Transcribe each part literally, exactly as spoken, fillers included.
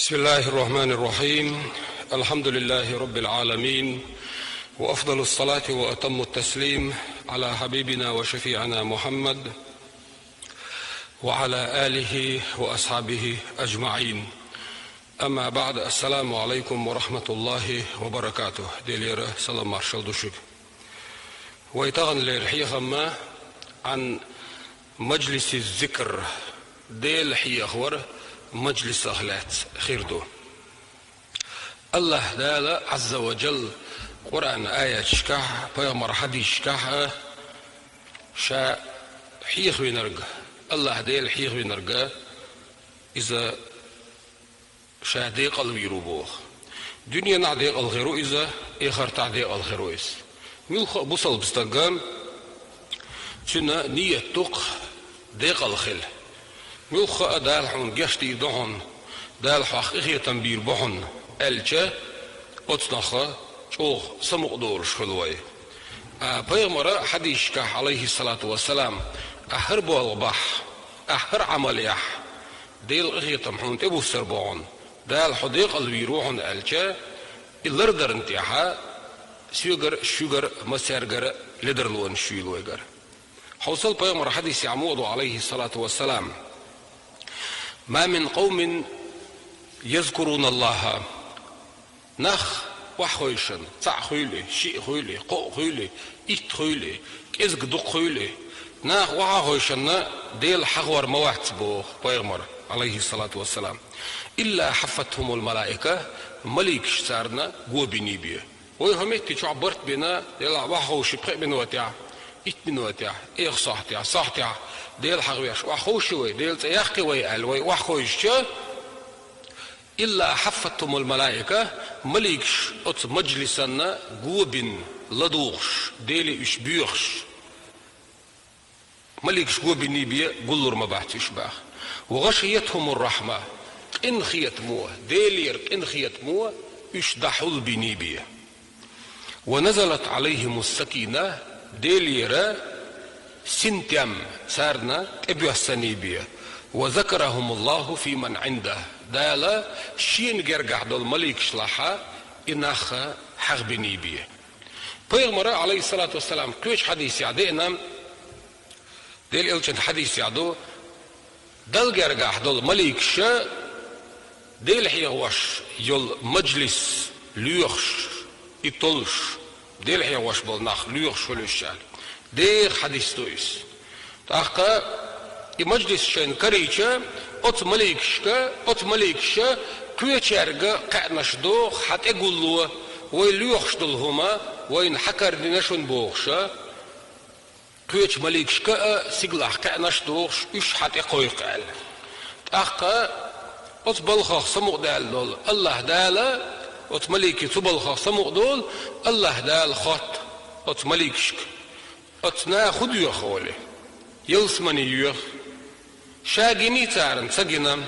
بسم الله الرحمن الرحيم. الحمد لله رب العالمين، وأفضل الصلاة وأتم التسليم على حبيبنا وشفيعنا محمد وعلى آله وأصحابه أجمعين. أما بعد، السلام عليكم ورحمة الله وبركاته. Делера салам маршал ду шуьга. Вай таханлера хьехам عن مجلس الذكر, Дела хьехавар мажлисах лаьцна хир ду. АллахӀ Дала, Ӏазза ва Джалла, Къуръан аяташкахь, пайхамар хьадисашкахь а ша хьехавинарг, АллахӀ Дела хьехавинарг, иза ша декъалвийр ву боху. Дуьненахь декъал хир ву иза, эхартахь декъал хир ву иза. Муьлхха а бусалба стага, цуьнан ниет ду-кх декъал хила. Муьлхха а Дала хьуна гечдийр ду хьуна, Дала хьох къинхетам бийр бу хьуна, аьлча, оцу наха чӀогӀа самукъадолуш хуьлу вай. А пайхамара хьадисашкахь, Ӏалайхиссалату вассалам, ахь хӀара болх бахь, ахь хӀара Ӏамал яхь, Делан къинхетам хьуна тӀебуссур бу хьуна, Дала хьо декъалвийр ву хьуна аьлча, и лардарна тӀехь соьгара, шуьгара, массаьргара ледарлонаш юйла вайгара. Хьовсал, пайхамар хьадисехь муха ду, Ӏалайхиссалату вассалам: ما من قوم يذكرون الله Нах охьахевшина, цхьаъ хуьлий, шиъ хуьлий, кхоъ хуьлий, итт хуьлий, кӀезиг дукха хуьлий, нах охьахевшина Дела хьахор ма вац боху пайхамар, Ӏалайхиссалату вассалам. إلا حفتهم الملائكة, маликаш царна го биний бе. Вай хӀокху метте чохь барт бина, Дела охьахевший пхеа минотехь, итт минотехь, эх сохьтехь, сохьтехь, Дела хьахавеш охьахевший вай, Делан цӀе яккхий вай аьлла, вай охьахевшича, إلا حفتهم الملائكة, маликаш оцу мажлисана го бина, ладугӀуш, Деле уьш боьхуш. Маликаш го биний бе гуллур ма бац уьш баха. وغشيتهم الرحمة, къинхетамо, Делера къинхетамо уьш дӀахьулбиний бе. ونزلت عليهم السكينة, Делера синтем царна тӀебоьссаний бе. وذكرهم الله فيمن عنده, Дала Шена гергахь долу маликашлахь и нах хьахбиний бе. Пайхамара, Ӏалайхиссалату вассалам, кхечу хьадисехь деана, Делан элчан хьадисехь ду, Далла гергахь долу маликаша Дела хьехош йолу мажлис лоьхуш, и толлуш, Дела хьехош болу нах лоьхуш хуьлу уьш аьлла. Деха хьадис ду иза. ТӀаккха и мажлис шайна карийча, оцу маликашка, оцу маликаша кхечаьрга кхаьънаш доху, хьан тӀе гулло, вай лоьхуш долу хӀума вайна хьан карийна шуна бохуша, кхечу маликашка а сигалахь кхаьънаш дохуш, уьш хьан тӀе кхойкху аьлла. ТӀаккха оцу балхах самукъадаьлла долу АллахӀ Дала, оцу маликийн цу балхах самукъадолу АллахӀ Дала хотту оцу маликашка: «Оцу наха хӀун доьху?» — олий. «Ялсамани йоьху». Ша гиний царна, ца гина,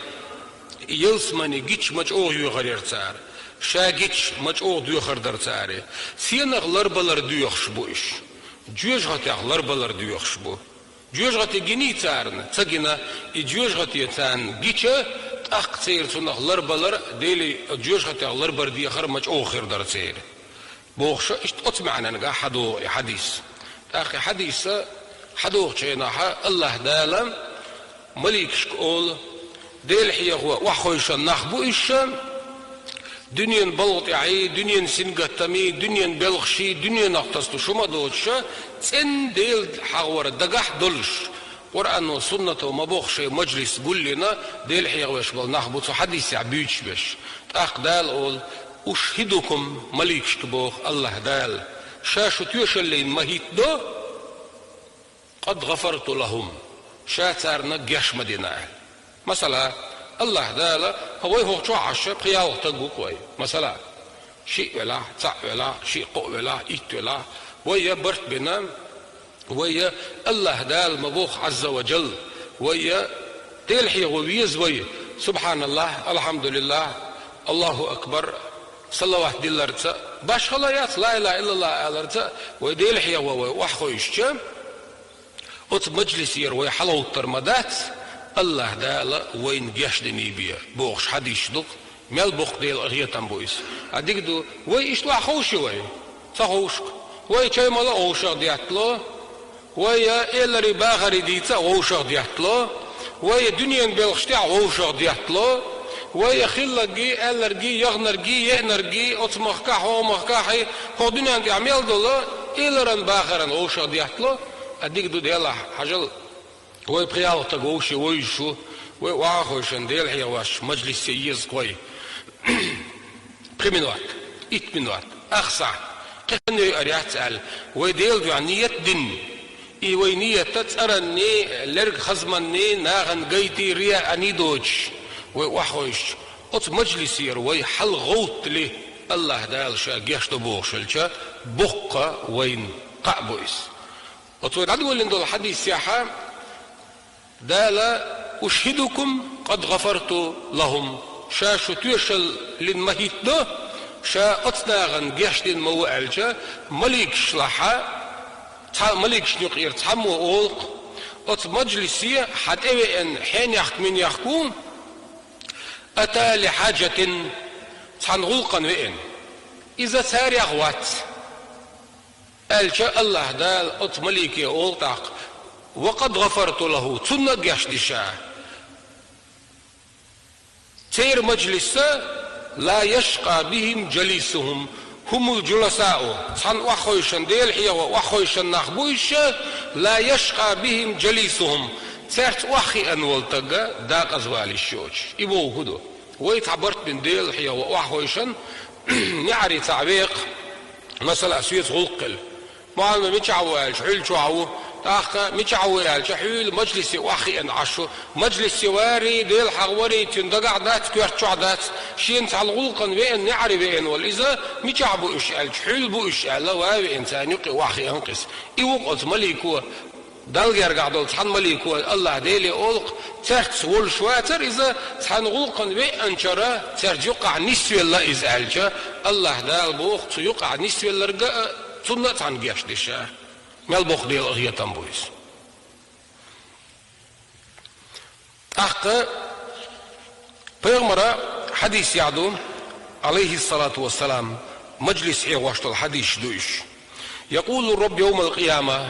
и ялсамани гича ма чӀогӀа йоьхур яра цара. Ша гича ма чӀогӀа доьхур дара цара. Сенах ларбалар доьхуш бу уьш? Жоьжахатех ларбалар доьхуш бу. Жоьжахати гиний царна, ца гина, и жоьжахати царна гича, тӀаккха церан цунах ларбалар, Деле жоьжахатех ларбар дехар ма чӀогӀа хир дара церан. Бохуша, иштта оцу маьӀненгахь хьадогӀу и хьадис. ТӀаккха и хьадиса хьадогӀучу хенахь АллахӀ Дала маликашка олу: «Дела хьехо охьахевшина нах бу уьш, дуьненан балха тӀехьий, дуьненан сингаттамий, дуьненан белхаший, дуьненах тасалуш хӀума а доцуша, цӀена Дела хьахавар дагахь долуш, Къуръано, суннато ма бохху шайн мажлис гулйина, Дела хьехавеш болу нах бу цу хьадисехь буьйцуш берш». ТӀаккха Дала олу: «Ушхидукум», маликашка боху АллахӀ Дала, ша шу тоьшаллина ма хӀиттадо, «къад гъафарту лахум», ша царна геч ма дина аьлла. Масала, АллахӀ Дала, хьо вай хӀокху чохь Ӏаш, пхи-ялх стаг ву-кх вай. Масала, шиъ велахь, цхьаъ велахь, шиъ-кхоъ велахь, итт велахь, вай я барт бина, вай я, АллахӀ Дала ма бохху, Ӏазза ва Джалла, вай я, Дела хьехо веза вай, субхьаналлахӀ, алхьамдулиллахӀ, АллахӀу акбар, салават дилларца, башхала яц, ла илахӀа иллаллахӀ аларца, вай Дела хьехо вай охьахевшича, оцу мажлисера вай хьалхӀуттур ма дац, АллахӀ Дала вайна гечдиний бе, бохуш хьадисаш ду-кх. Мел боккха Делан къахетам бу иза. А дика ду, вай иштта ваха ховш ю вай? Ца ховш-кх. Вай чай мала а вовшах деттало, вай элари бахари дийца а вовшах деттало, вай дуьненан белхаш тӀехь а вовшах деттало, вай хилларгий, аьлларгий, яханаргий, еанаргий, оцу махкахь, хӀокху махкахь, хӀокху дуьнен тӀехь мел долу эларан бахаран вовшах деттало, а дика ду, Делахь хьажал. Вай пхи-ялх стаг вовшийн вовзуш ву, вай охьахойшан Дела хьехош мажлисе еза-кх вай. Пхи минот, итт минот, ах сахьт, кхин йойур яц аьлла, вай Делан дуьхьа ният дина. И вай ният а цӀаранний, лерг хазманний, нахана гайтий, рияъаний доцуш, вай охьахойшучу оцу мажлисера вай хьалагӀовттале, АллахӀ Дала Ша гечдо бохуш хилча, боккха вайна кхаъ бу иза. Оцу вай дӀадолийна долу хьадисехь а Дала: «Ушхидукум къад гӀафарту лахум». Ша шу тоьшаллина ма хӀиттадо, Ша оцу нахана гечдина ма ву аьлча, маликашлахь а, цхьа маликашна юкъера цхьаммо олу-кх, оцу мажлисе хьан тӀе веана хьенехк-минехк ву, ата ли хьаджатин, цхьана гӀуллакхана веана. Иза царех вац. Аьлча, АллахӀ Дала оцу малике олу тӀаккха: «Ва къад гӀафарту лаху», цунна а гечди Ша. Церан мажлиса: «Ла яшкъа бихим джалисухум, хумул джуласау», цхьана охьахойшан, Дела хьехо охьахойшан нах бу уьш, «ла яшкъа бихим джалисухум», цаьрца охьахиъна волу стаг декъаза вала йиш йоцуш. И бохург хӀун ду? Вай цхьа барт бина Дела хьехо охьахойшан, неӀаре цхьаъ векха, масала, соьца гӀуллакх хила. Муьлхха мичахь ву аьлча, хьуьлла чохь ву. ТӀаккха мичахь ву аьлча, хьуьлла мажлисе охьахиъна Ӏаш ву. Мажлисе варий, Дела хьехо варий, цуьнан дагахь дац, коьрта чохь дац. Шена цхьана гӀуллакхана веана, неӀаре веана волу иза, мичахь бу уьш аьлча, хьуьлла бу уьш аьлла, ван а веана, царна юккъе охьахиъна-кх иза. И ву-кх оцу малико, Далла гергахь долу цхьана малико АллахӀ Деле олу-кх, цаьрца волуш вацара иза, цхьана гӀуллакхана веанчара цаьрца юккъехь нисвелла иза аьлча, АллахӀ Дала боху, цу юккъехь нисвелларг а, цунна а цхьаьна гечди Ша. Мел боккха Делан къахетам бу иза. ТӀаккха пайхамара хьадисехь ду, Ӏалайхиссалату вассалам, мажлис хьехош долу хьадисаш ду уьш. Якъулу Раббу йовмал къияма,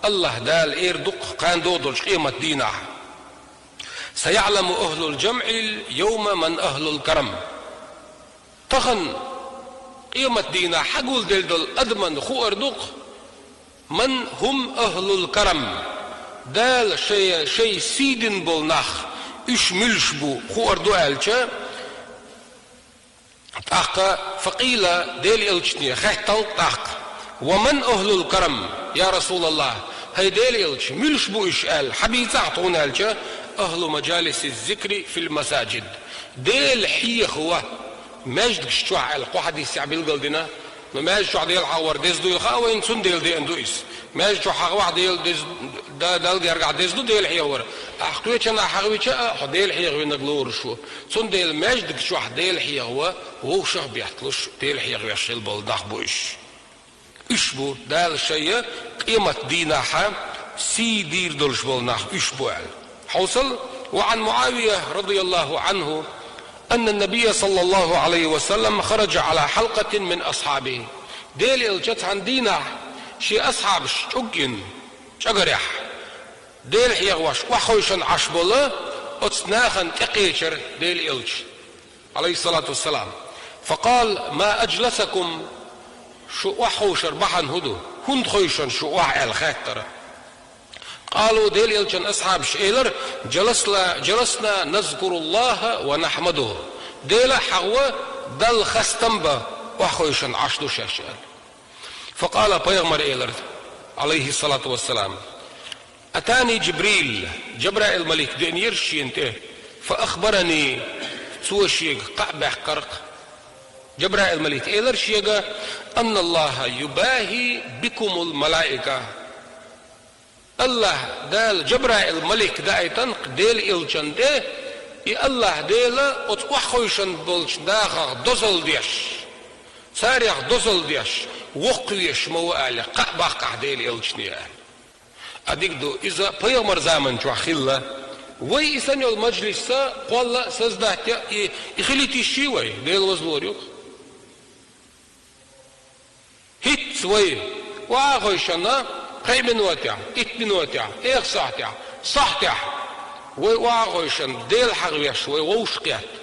АллахӀ Дала эр ду-кх кхана догӀу долчу къемат дийнахь: «Саяъламу ахлул джамъил йовма ман ахлул карам». Тахана къемат дийнахь хьагулделла долу адаман хуур ду-кх, «Ман хӀум ахлул карам», Дала шай, шай сий дина болу нах, уьш муьлш бу, хуур ду аьлча, тӀаккха, факъийла, Делан элчане хаьттал тӀаккха: «Ва ман ахлул карам, я РасулаллахӀ, хӀай Делан элча, муьлш бу уьш?» аьлла, хьабийцахь тхуна аьлча, «Ахлу маджалиси зикри фил масаджид». Дела хьехаво маьждигаш чохь аьлла, кху хьадисехь билгалдина. Ну, маьждиг чохь Дела хьахавар деза дуйла хаьа вайна, цундела деана ду иза. Маьждиг чохь хьахавахь Дела деза, да-, Далла гергахь деза ду Дела хьехавар. Ахь кхечанхьа хьахавича а, хьо Дела хьехавинарг лоруш ву. Цундела маьждиг чохь Дела хьехаво вовшах а бетталуш, Дела хьехавеш хила болу нах бу уьш. Уьш бу Дала шайна къемат дийнахьа сий дийр долуш болу нах, уьш бу аьлла. Хьовсал, ва Ӏан МуӀавия, радияллаху Ӏанху, анна набия, саллаллаху Ӏалайхи ва саллам, хараджа Ӏала хьалкъатин мин асхьабихи. Дела элча цхьана дийнахь шен асхьабаш чӀуг йина, чӀагарехь, Дела хьехавеш, охьахойшан Ӏаш болу оцу нахана тӀекхечара Дела элча, Ӏалайхиссалату вассалам. Факъала: «Ма аджласакум?» Шу охьаховшар бахьана хӀун ду? ХӀунда хойшан шу охьа? аьлла хаьттара. Къалу, Дела элчан асхьабаш элира: «Джаласла-, джаласна назкуруллаха ва нахьмадуху». Дела хьахаво, Далла хастам бан охьахойшан Ӏаш ду шаьш аьлла. Факъала, пайхамар элира, Ӏалайхиссалату вассалам: «Атани Джибрил», Джабраил малик деанера шена тӀе, «фа ахбарани», цо шега кхаъ баьккхира-кх. Джабраил малик элира шега: «Анналлаха юбахи бикумул малаика». АллахӀ Дала Джабраил малик даийтина-кх Дела элчан тӀе, и АллахӀ Дела оцу охьахойшан болчу нахах дозалла деш, царех дозалла деш, воккхавеш ма ву аьлла, кхаъ баккхахь Дела элчане аьлла. А дика ду, иза пайхамар заман чохь хилла. Вай и санна йолу мажлисса кхолла а, создать а, и, и хилийта йиш йий вай, Дела вазлора юкъа. ХӀинца вай охьахевшина пхи минотехь, итт минотехь, эх сахьтехь, сахьтехь вай охьахевшина Дела хьахавеш вай вовшахкхетта.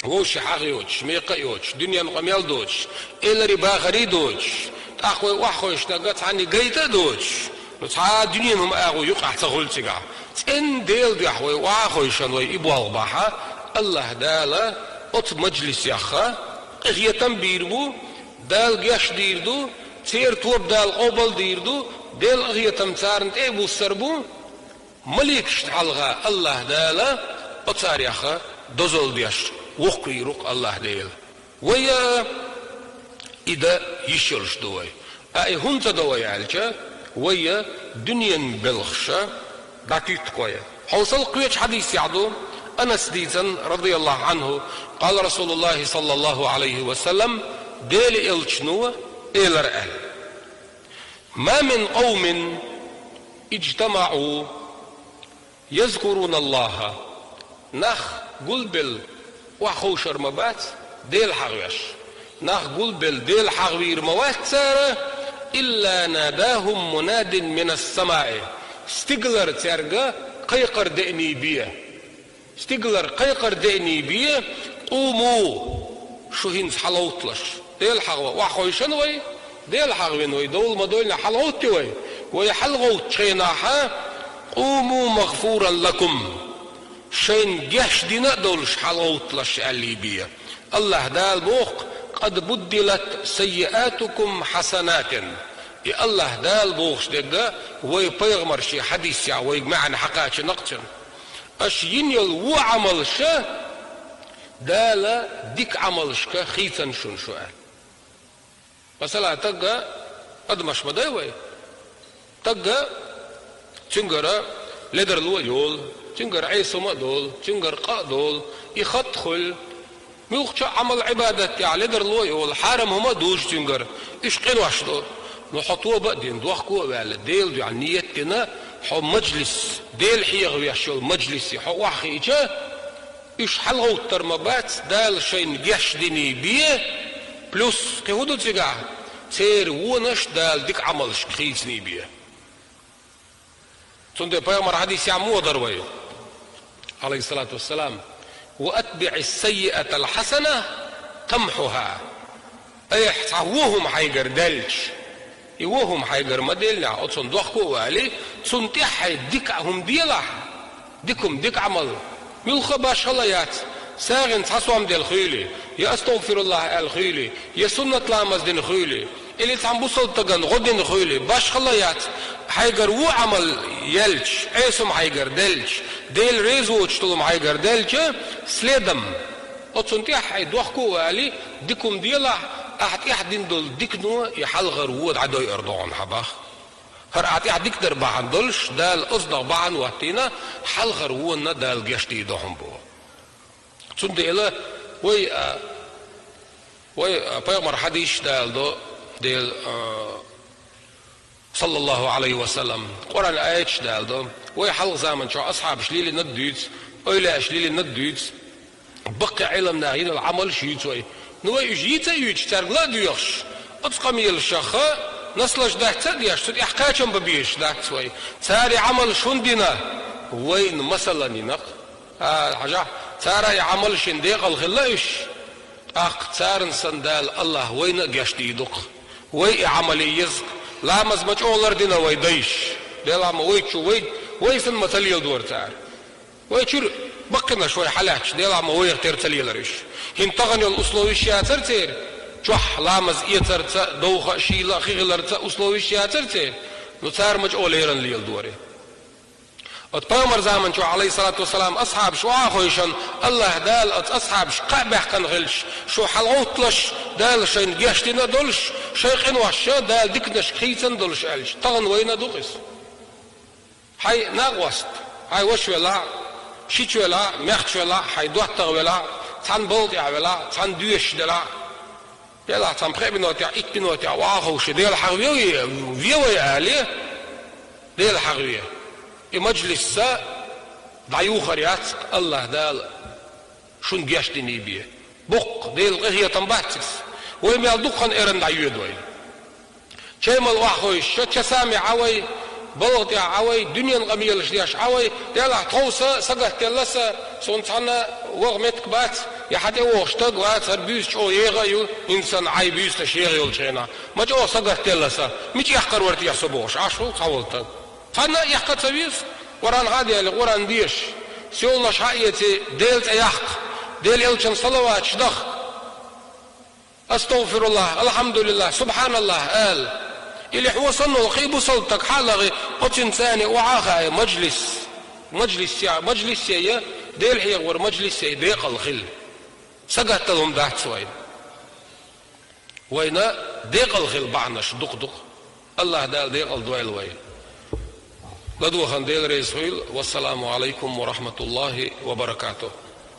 Вовшийн хьагӀ йоцуш, мекха а йоцуш, дуьненан къамел доцуш, эларий бахарий доцуш, тӀаккха вай охьахевшинарг цхьанна гайта а доцуш, ну, цхьа а дуьненан хӀума агӀо юкъахь ца хуьлу цигахь. ЦӀена Делан дуьхьа вай охьахевшина вай и болх бахь, АллахӀ Дала оцу мажлисехь къинхетам бийр бу, Дала гечдийр ду, церан тоба Дала къобалдийр ду, Делан къинхетам царна тӀе а буссур бу. Маликашна хьалха АллахӀ Дала оцарех дозалла деш воккхавийр ву-кх АллахӀ Дела. Вай а и дан йиш йолуш ду вай. А и хӀунда ца до вай аьлча, вай а дуьненан белхаша дӀатуьтту-кх вай. Хьовсал кхечу хьадисехь ду, Анас дийцина, радияллаху Ӏанху, къала Расулуллахи саллаллаху Ӏалайхи ва саллам, Делан элчано элира аьлла: «Ма мин къовмин иджтамаӀу язкуруналлаха». Нах гулбелла охьахевшар ма бац Дела хьахавеш. Нах гулбелла Дела хьахавийр ма вац цара, «илла надахум мунадин минас самаи». Стигалара цаьрга кхайкхар деаний бен. Стигалара кхайкхар деаний бен, къуму, шу хӀинца хьалагӀовтталаш. Дела хьахаван охьахевшина вай, Дела хьахавина вай, довла ма довлина хьалагӀовттий вай. Вай хьалагӀовттучу хенахь, къуму магъфуран лакум, шайна гечдина а долуш хьалагӀовтталаш аьллий бен. АллахӀ Дала боху-кх: «Къад буддилат саййиатукум хьасанатин». И АллахӀ Дала бохуш дерг вай пайхамара шен хьадисехь вайга маьӀна хьакхачийна-кх цуьнан. Аша йина йолу вон Ӏамалш Дала дика Ӏамалшка хийцина шуна шу аьлла. Масала, тагга адамаш ма дай вай. Тагга цуьнгара ледарло а йолу, цуьнгара Ӏеса хӀума а долу, цуьнгара къа а долу, и хатта хуьлу. Муьлххачу а Ӏамал-Ӏибадат тӀехь ледарло а йолу, хьарам хӀума а дуьйцу цуьнгара, уьш къинош ду. Но хьо тоба а дина, дохко а ваьлла, Делан дуьхьа ниет а дина, хьо мажлис, Дела хьехавеш йолу мажлисе хьо охьахиъча, уьш хьалагӀовттар ма бац, Дала шайна гечдиний бен, плюс кхин хӀун ду цигахь, церан вонаш Дала дика Ӏамалшка хийциний бен. Цундела пайхамара хьадисехь муха дара вай, Ӏалайхиссалату вассалам: «Ва атбиӀис саййиатал хьасана тамхьуха». Айхьа цхьа вон хӀума хьайгара даьлча, и вон хӀума хьайгара ма деллинехь, оцунна дохко а валий, цунна тӀаьххье дика хӀума делахь, дика хӀума, дика Ӏамал. Муьлхха а башхалла яц, сагӀина цхьа сом делла хуьлий, я астагӀфируллахӀ аьлла хуьлий, я суннат ламаз дина хуьлий, или цхьана бусалба стагана гӀо дина хуьлий, башхалла яц, хьайгара вон Ӏамал яьлча, Ӏеса хӀума хьайгара даьлча, Дела реза воцуш долу хӀума хьайгара даьлча, следом, оцунна тӀаьххье дохко а валий, дика хӀума делахь, ахьа тӀехь дина долу дикано и хьалхара вон дӀадойур ду хьуна хьан боху. ХӀара ахьа тӀехь дика дар бахьана долуш, Дала оцунах бахьана хӀоттийна, хьалхара вонна Дала гечдийр ду хьуна боху. Цундела вай, а, вай, а, пайхамара хьадисаш даладо, Дела, а, саллаллаху Ӏалайхи ва саллам, Къуръан аяташ даладо. Вай хьалха заманчохь асхьабаш лелийнарг дуьйцу, эвлаяаш лелийнарг дуьйцу, баккхий Ӏеламнаха йина йолу Ӏамалш юьйцу вай. Ну, вай уьш йийца а йийцаш, цаьрга ла а доьхуш, оцу къамелашха наслаждаться а деш, цу тӀехь кхачам бан безаш дац вай. Цара и Ӏамалш хӀунда дина? Вайна масалан йина-кх. А, хьажахь, цара и Ӏамалш йина декъала хилла уьш. ТӀаккха царна санна Дала, АллахӀа вайна а гечдийр ду-кх. Вай и Ӏамал ян еза-кх. Ламаз ма чӀогӀа лардина вай дайша. Делахь ма вай чу, вай, вай санна ма ца леладора цара. Вай чуьра баккхийнаш вай хьалаьцча, делахь ма вайх тера ца лелара уьш. ХӀинца тахана йолу условиш яцара церан? Чохь ламаз эцарца, довха а, шийла а, хи хиларца условиш яцара церан? Ну, цара ма чӀогӀа леррина леладора. Оцу пайхамар заманчохь, Ӏалайхиссалату вассалам, асхьабаш охьа а хевшина, АллахӀа Дала оцу асхьабашка кхаъ баьккхина хилча, шу хьалагӀовтталаш, Дала шайна гечдина а долуш, шайн къиношца Дала диканашка хийцина а долуш аьлча, тахана вайна а ду-кх иза. Хьайн накъост, хьайн ваша велахь а, шича велахь а, мехкачу велахь а, хьайн доттагӀа велахь а, цхьана балха тӀехь велахь а, цхьана доьшуш делахь а, делахь цхьана пхеа минотехь, итт минотехь охьа а ховший, Дела хьахаве вай, ве вай алий, Дела хьахаве. И мажлисца ДӀаюхар яц, АллахӀ Дала шун гешт динийбе. Боккха Делан къинхетам бац из. Вай мел дукха эрна дӀайоьду вай. Чай мел охьахойша, часами Ӏа вай, балха тӀехь Ӏа вай, дуьненан къамелаш деш Ӏа вай, делахь тховса сагатделла сан, суна цхьанна ваха меттиг бац, я хьан тӀе вогӀуш стаг вац, хӀара буьйса чӀогӀа еха а ю, хӀинца санна Ӏай буьйсанаш еха йолчу хенахь. Ма чӀогӀа сагатделла сан, мича эккхар вара техьа со бохуш, Ӏаш ву цхьаволу стаг. Цхьанна а эккха ца веза, Къуръан хьан а дели, Къуръан деша, сийланаш хьан а эций, Делан цӀе яккха, Делан элчанна салаваташ даха. АстагӀфируллахӀ, АлхьамдулиллахӀ, СубхьаналлахӀ ала. Или хьо санна волу кхин а бусалба стаг хьан а лахахь, оцуьнца цхьаьна охьа а хаий, мажлис. Мажлис я, мажлис я, Делан хьехоран мажлис я, декъала хила. Сагатдала хӀума дац вайна. Вайна декъала хила бахьанаш дукха-дукха. АллахӀ Дала декъала дойла вай. ЛадогӀарна Дела реза хуьйла. Вассаламу Ӏалайкум ва рахьматуллахӀи ва баракатухӀ.